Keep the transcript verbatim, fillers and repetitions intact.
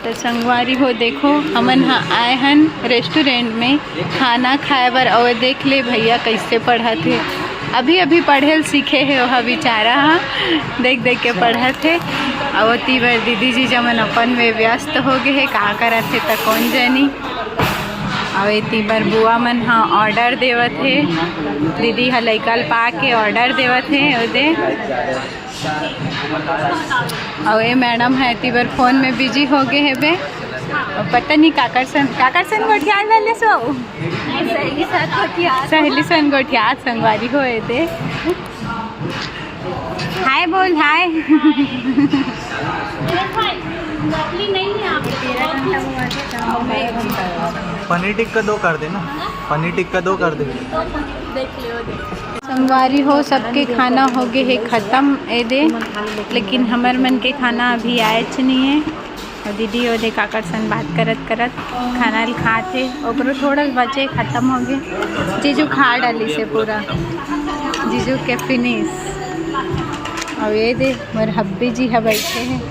तो संगवारी हो, देखो, हमन ह आए हन रेस्टोरेंट में खाना खाए बर। अउ देख ले भैया कइसे पढ़त हे, अभी अभी पढ़े ल सीखे हे ओहा बेचारा ह, देख देख के पढ़त हे। अउ ओती बर दीदी जीजा मन अपन में व्यस्त हो गे हे, का करत हे त कोन जनी। अउ एती बर बुआ मन ह ऑर्डर देवत हे, दीदी ह लइका ल पा के ऑर्डर देवत हे ओदे। अउ ए मैडम ह एती बर फोन में बिजी हो गे हेबे। अउ पता नहीं काकर सन, काकर सन गोठियात वाले सो। सहेली सन गोठियात संगवारी हो एदे। हाय बोल, हाय। पनीर टिक्का दो कर देना, पनीर टिक्का दो कर दे। संगवारी हो, सबके खाना हो गे हे खत्म एदे, लेकिन हमर मन के खाना अभी आएच नहीं है। अउ दीदी ओदे काकर सन बात करत करत खाना ल खात हे, ओकरो थोड़ा बचे, खत्म हो गे। जीजू खा डालिस हे पूरा, जीजू के फिनिश। अउ एदे मोर हब्बी जी ह बैठे हे।